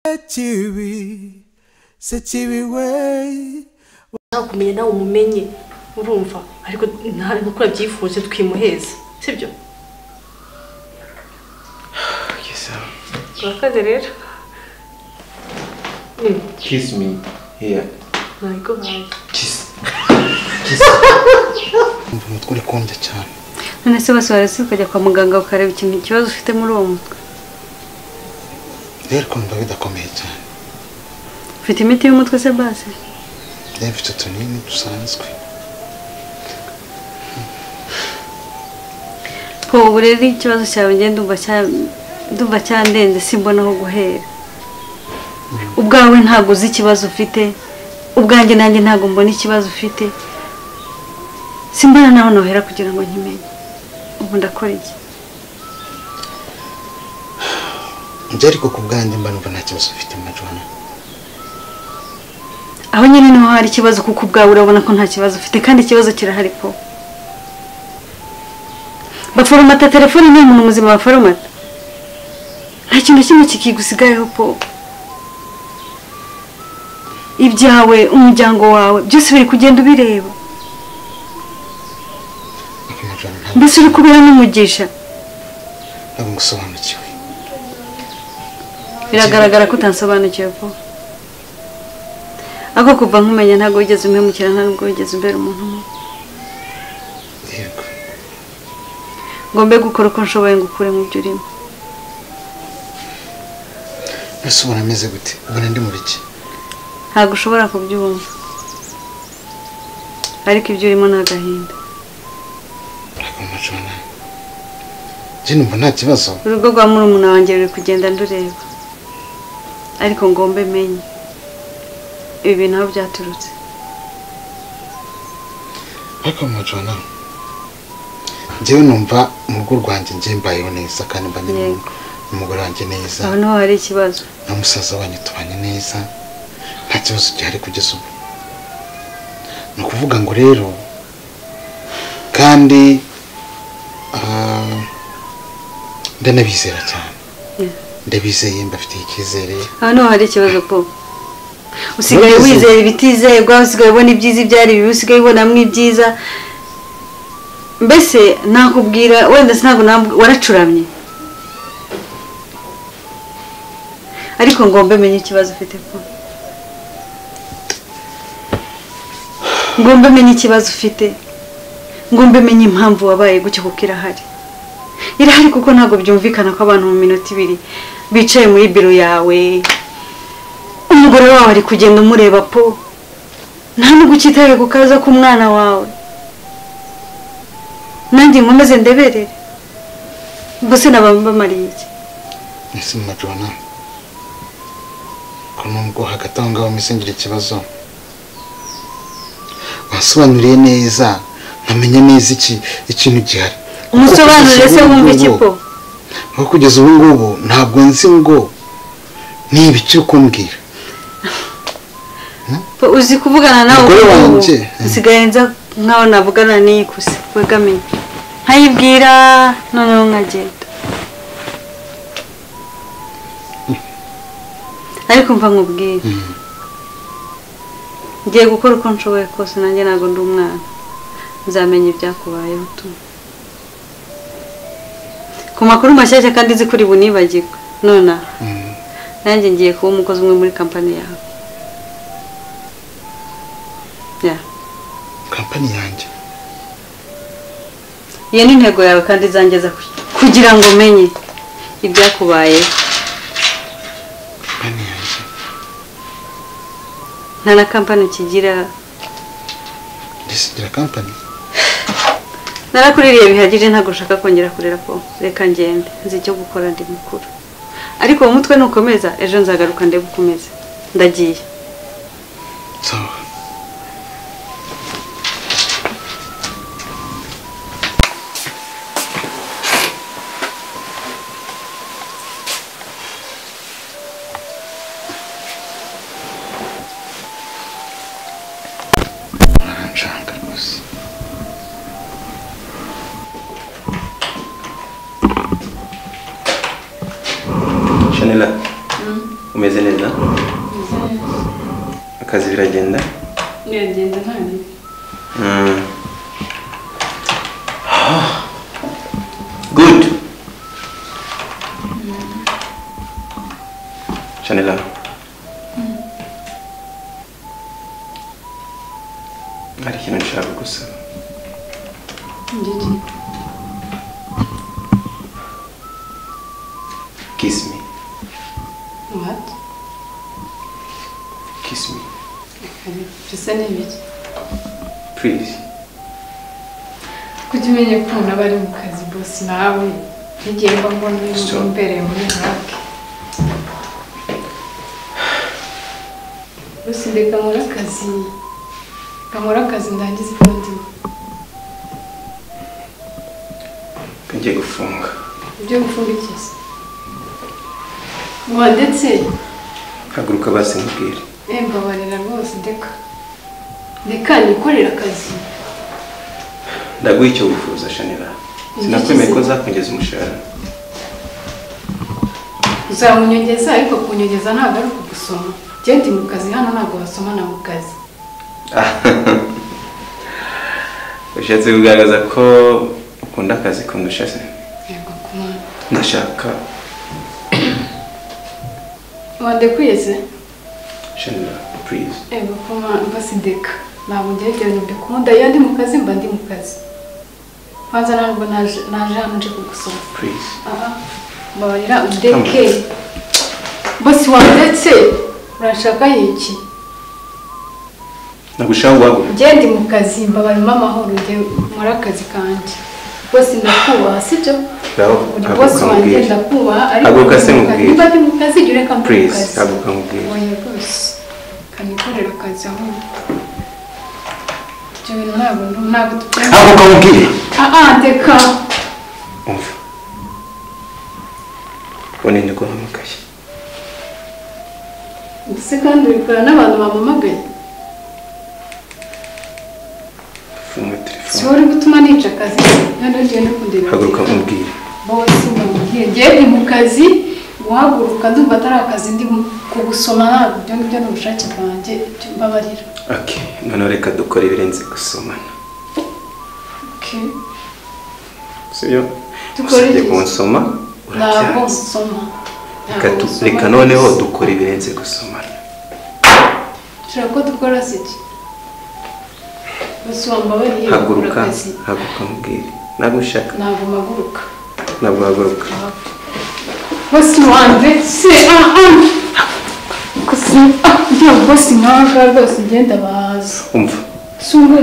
Sekibi, sekibi we. Nakumenya nawe umumenye urumva ariko ntari gukora byifuje twimuheza sibyo? Yes. Urakoze rero. Kiss me here. Nayiguhaye. Kiss. Kiss. Umutwe uri kundya cyane. None se bose waretse ukajya kwa muganga ukareba ikintu ikibazo ufite muri uwo mutwe? Rero kumva bidakomeye cyane. Ufite imiti y'umutwe se base? Mfite utunini dusanzwe. Po ubu rero ikibazo cyawe njye ndumva cyandenze simbona aho guhera. Ubwawe ntabwo uzi ikibazo ufite, ubwanjye nanjye ntabwo mbona ikibazo ufite. Simbona naho nohera kugira ngo nkimenye. Ubu ndakora iki? Njye ariko ku bwanjye mba numva nta kibazo ufite Majwana. Aho nyine niho hari ikibazo kuko ubwawe urabona ko nta kibazo ufite kandi ikibazo kirahari po. Baforomata telefone ni umuntu muzima baforomata. Nta kintu kimwe kikigusigayeho po. Ibyawe, umuryango wawe, byose biri kugenda ubireba. Mbese uri kubera n'umugisha. Ntabwo ngusobanukiwe. Biragaragara ko utansobanukiwe po. Ako kuva nkumenya ntabwo wigeze umpemukira nta nubwo wigeze umbera umuntu mubi. Yego. Ngombe gukora uko nshoboye ngo ukure mu byo urimo. Ese ubona ameze gute? Ubona ndi mu biki? Ntabwo ushobora kubyumva. Ariko ibyo urimo ni agahinda. Njye numva nta kibazo. Urugo rwa murumuna wanjye ruri kugenda ndureba. Ariko ngombe menye ibi bintu aho byaturutse. Ariko Majwana, njyewe numva mu rugo rwanjye njye mbayeho neza kandi mbanye n'umugore wanjye neza. Aho niho hari ikibazo. Na musaza wanjye tubanye neza, nta kibazo gihari kugeza ubu. Ni ukuvuga ngo rero kandi ndanabizera cyane. Ndabizeye mbafitiye icyizere. Aho niho hari ikibazo po. Usigaye wizera ibitizerwa, usigaye ubona ibyiza ibyari bibi, usigaye ubonamo ibyiza. Mbese nakubwira wenda sinabwo waracuramye. Ariko ngombe menye ikibazo ufite po. Ngombe menye ikibazo ufite. Ngombe menye impamvu wabaye gutyo kuko irahari. Irahari kuko ntabwo byumvikana ko abantu mu minota ibiri bicaye muri biro yawe. Umugore wawe ari kugenda umureba po. Nta nubwo ukitaye ku kaza k'umwana wawe. Nanjye nkomeze ndeberere. Ubwo se nabambamariye iki? Ese Majwana, ko nubwo hagati aho ngaho mpise ngira ikibazo, wasobanuriye neza nkamenya neza ikintu gihari. Umusobanurire se wumva iki po? Aho kugeza ubu ngubu ntabwo nzi ngo ni ibiki kumbwira. Uzi kuvugana nawe usigaye nza nkaho navugana n'iyikuse wegamiye nkayibwira noneho nkagenda. Ariko mva nkubwire, ngiye gukora uko nshoboye kose nanjye ntabwo ndi umwana, nzamenya ibyakubayeho tu. Ku makuru mashyashya kandi nzi kuri bunibagirwa nonaha nanjye ngiye kuba umukozi umwe muri kampani yawe. Kampani yanjye? Iyo ni intego yawe kandi izangeza kugira ngo umenye ibyakubayeho. Kampani yanjye? Nta na kampani kigira. Ndetse ngira kampani? Narakuririye bihagije ntabwo ushaka kongera kurera po. Reka ngende nzi icyo gukora ndi mukuru. Ariko uwo mutwe nukomeza ejo nzagaruka ndebe uko umeze. Ndagiye. Sawa. Shanela, umeze neza? neza? Akazi biragenda? Biragenda nta bibi. Good. Shanela. Hari ikintu nshaka gusaba. Ngiki? Kiss me. What? Kiss me. Bisa n'ibiki? Please. Kujya umenya ko umuntu aba ari mu kazi boss nawe n'igihe mba mbona imbereye muri burake. Boss ndeka nkore akazi. Nkore akazi ndangize ibyo ndimo. Ngiye gufunga. Ibyo gufunga iki se? Wandetse? Haguruka basi nkubwire. Mbabarira rwose ndeka. Ndeka nikorera akazi. Ndaguha icyo wifuza Shanela. Sinakwemeye ko nzakongeza umushahara. Uzamunyongeza ariko kunyongeza ntabwo ari ukugusoma. Njye ndi mu kazi hano ntabwo basomana mu kazi. Ushatse kugaragaza ko ukunda akazi kundusha se? Yego kumana. Ndashaka. Wandekuye se? Shanela, please. Yego kumana basi ndeka. Ntabwo ngiye ibyo bintu mbikunda iyo ndi mu kazi mba ndi mu kazi. Kwanza ntabwo naje hano nje kugusoma. Please. Aha. Mbabarira undeke. Bosi wandetse urashaka iki? Nagushaka guhaguruka. Njye ndi mu kazi mbabarira amahoro njye nkora akazi kanjye. Bosi ndakubaha sibyo? Uri bosi wanjye ndakubaha ariko haguruka se nkubwire. Niba ndi mu kazi jya ureka mbe mu Please, kazi. haguruka nkubwire. Oya rwose. Kanikorera akazi aho. Ibyo bintu ntabwo tubyemera. Haguruka nkubwire. Ah ndeka. Umva. Ubone ndaguhamagaye. Ese kandi ubikora n'abantu bampamagaye? Funga telefone. Si wowe uri gutuma nica akazi noneho ugiye no kundeba. Haguruka nkubwire. Bosi ndamubwiye njye ndi mu kazi guhaguruka ndumva atari akazi ndi kugusoma ntabwo ibyo ngibyo ni ubushake bwanjye mbabarira. Okay, noneho reka dukore ibirenze gusomana. Okay. Sibyo? Dukore iki? Kunsoma? Ntabwo nsoma. Reka noneho dukore ibirenze gusomana. Ushaka ko dukora se iki? Bosi wambabariye. Haguruka, haguruka nkubwire. Ntabwo ushaka. Ntabwo mpaguruka. Ntabwo uhaguruka. Bosi wandetse njye bosi nkaga rwose ngenda bahaza. Umva.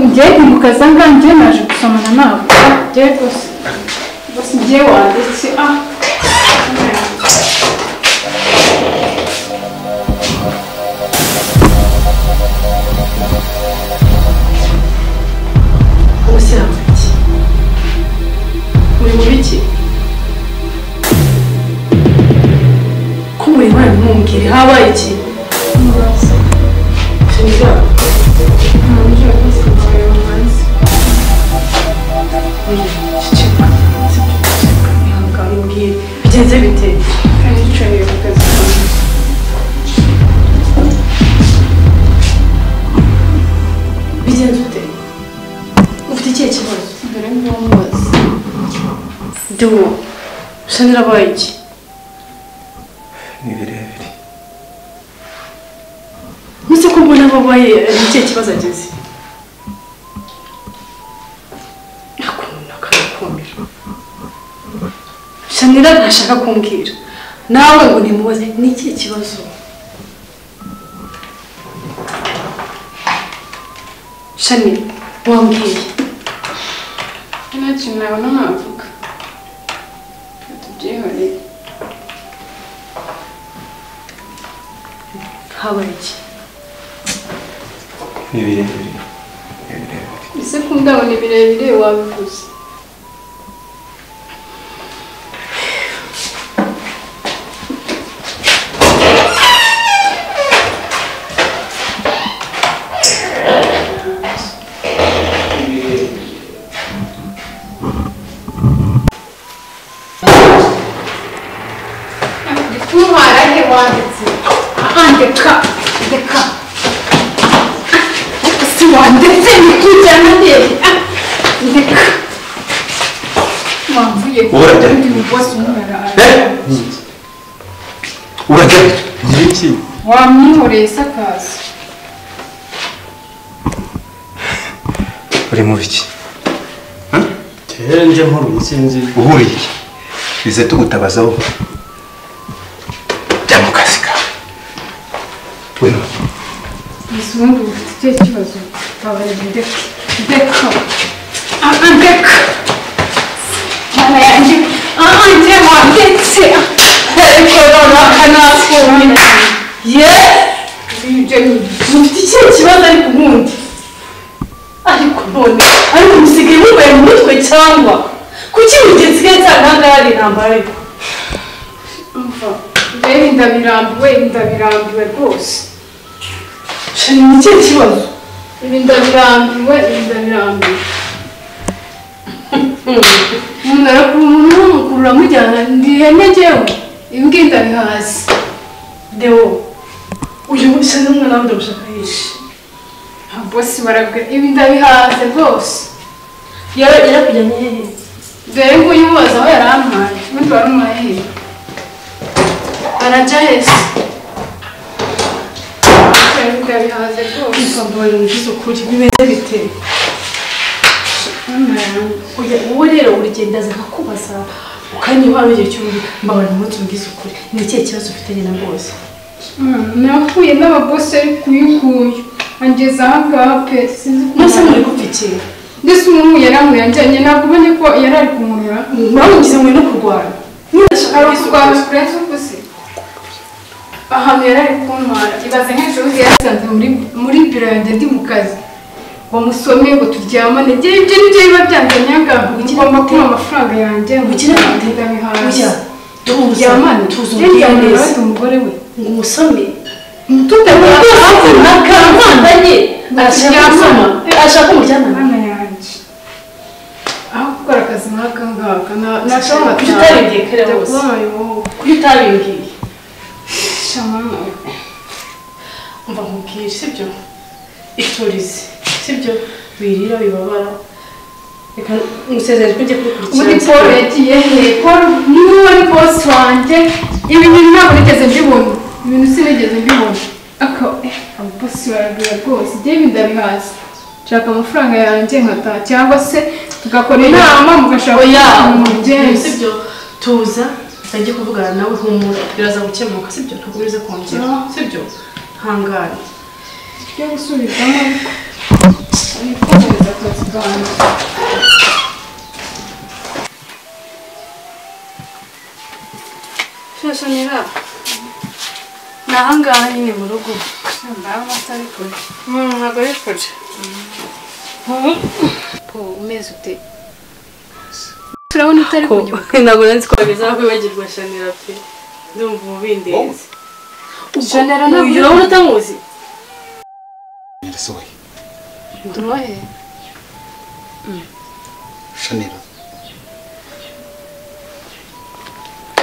Njye ndi mu kazi aha ngaha njye naje gusomana nawe. Njye rwose. Bosi njye wandetse Ubuse habaye iki? Muri mu biki? Ko muri mwana ntumbwire habaye iki? Shanela. Ceceka. Ihangane umbwire. Bigenze bite? Nicaye mu kazi kanjye. Bigenze ute? Ufite ikihe kibazo? Dore nguwo mubaza. Duwo. Shanela abaye iki? Ni birebire. Nuse ko mbona ababaye ni ikihe kibazo agize? Akunda akakumira. Shanela ntashaka kumbwira. Nawe ngo nimubaze ni ikihe kibazo? Shanela, wambwiye. Nta kintu nabona navuga. Tubyihorere. Habaye iki? Ni birebire. Ni birebire. Ese ko ndabona ibirebire wabivuze. Ndeka ndeka si wandetse nikujyana hehe? Ndeka wamvuye Urajya. Undi boss umwara. Urajya iki? Wamwihoreye sakaza. Uri mu biki? Nje nkuru sinzi uhuriye iki? Bize tugutabazaho. Jya mu kazi kawe. Wino. Isundi ufite ikibazo. Babarira ndeka. Ndeka. Ndeka. Mana yanjye. Njye wandetse. Ariko noneho akanakubona. Ye! Ibyo ni Mufite ikihe kibazo ariko ubundi? Ariko none, ariko musigaye mubaye mu mutwe cyangwa? Kuki buri gihe nsigaye nsanga aha ngaha hari intambara ariko? Umva, rero ndabirambiwe, ndabirambiwe rwose. Shani, ni ikihe kibazo? Ibi ndabirambiwe, ibi ndabirambiwe. Umuntu arakura umuntu umukurura amujyana, ndi ihene njyewe. Ibi ngibi ndabihaze. Deo, uyu Shani umwana wawe ndamushaka yishe. Bosi barabwira, ibi ndabihaze rwose. Yarakujyanye hehe? Dore nguyu umubaza aho yari ampaye, ubundi wari umuhaye hehe? Arajya hese. Ibi ndabihaze rwose. Mbabarira umbwize ukuri, bimeze bite? Oya, wowe rero urigenda aza akakubaza ukanyibara igihe cy'ububi. Mbabarira umunsi umbwize ukuri, ni ikihe kibazo ufitanye na bose? Nahuye n'ababosi ariko uyu nguyu angeza aha ngaha pe, sinzi ko Mwese muri gupfa iki? Ndetse umuntu yarankuye anjyanye, ntabwo ubonye ko yari ari kumurura. Mwamugize muri no kurwana. Ari kurwana kurenza uko se? Ahantu yari ari kuntwara, ibaze nk'ejo bundi yasanze muri biro yanjye ndi mu kazi. Wamusomye ngo turyamane, njye ibyo nibyo biba byanzanye aha ngaha. Ngomba kumuha amafaranga yanjye, Ukina gute? ndabihaze. Oya, Turyamane, tuza njye umbwire ndyamana neza. nawe umugore we. Ngo umusome. Turyamane. Akaramandanye arashaka gusoma, arashaka umuryamana. Mana yanjye. Aho gukora akazi nk'aka ngaka, nashobora Kuki utabimbwiye kare hose? Kuki utabimbwiye? Shamana. Umva nkubwire, sibyo? Iturize, sibyo? Wirira wibabara. Reka ngusezere ko ngiye kubikurikirana. Ubundi Paul yagiye he? Paul niwe wari boss wanjye. Ibi bintu ntabwo nigeze mbibona. Ibintu sinigeze mbibona. Ako ababosi baragwira rwose. Njye ibi ndabihaze. Nshaka amafaranga yanjye nkataha cyangwa se tugakora inama mugashaka Oya, ukuntu mubigenza. sibyo? Tuza, utangiye kuvugana nawe humura. Biraza gukemuka, sibyo? Ntabwo bize kongera, sibyo? Hangane. Tujye gusubizamo ariko. Nikomereza akazi kanjye. Shashanira, ni ahangaha nyine mu rugo. Ndabona atari kure. Ntabwo ari kure. Po, umeze ute? Turabona utari kunyibuka. Ntabwo nzi ko bizakwibagirwa Shanira pe. Ndumva ubindeze. Shanira ntabwo Uyu urabona utamuzi? Nirasohoye. Nduwahe? Shanira.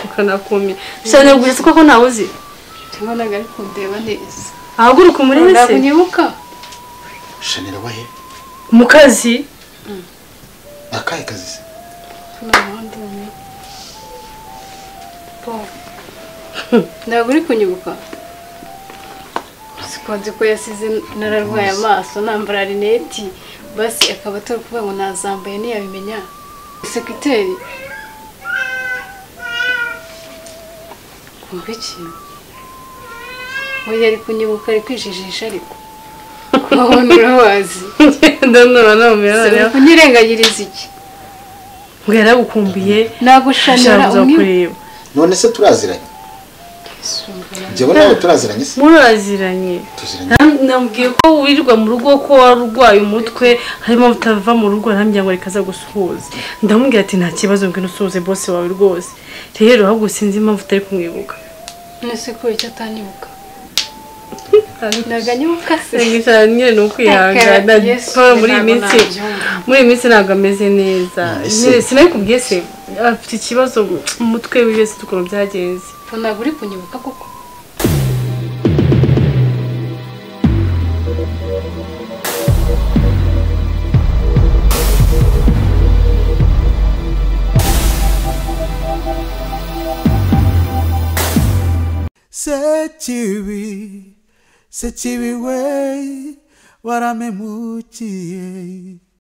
Ukanakumira. Shanira gusa koko ntawe uzi. Tubonaga ari kundeba neza. Ahaguruka umurebe se. Ntabwo unyibuka. Shanira wahe? Mu kazi. Akahe kazi se? Po. Ntabwo uri kunyibuka. Sikonzi ko yasize nararwaye amaso nambara rineti basi akaba atari kuvuga ngo nazambaye ntiyabimenya. Sekiteri. Kumva iki? Oya ari kunyibuka ari kwijijisha ariko. Wabona urabazi. Ndabona nawe. Kunyirengagiriza iki? Ngo yaragukumbiye. Ntabwo Shanira umwe. None se turaziranye? Njyewe nawe turaziranye se? Muraziranye. Tuziranye. Nambwiye ko wirirwa mu rugo ko warwaye umutwe harimo utava mu rugo arambwira ngo reka aza gusuhuza. Ndamubwira ati nta kibazo ngwino usuhuze boss wawe rwose. Rero ahubwo sinzi impamvu utari kumwibuka. Nese ko icyo atanyibuka. Ntaganyibuka se. Nyine ni ukwihangana. Muri iyi minsi ntabwo ameze neza. Sinabikubwiye se afite ikibazo mu mutwe wiwe se ukuntu byagenze. Ntabwo uri kunyibuka koko. Sekibi, sekibi we, waramemukiye.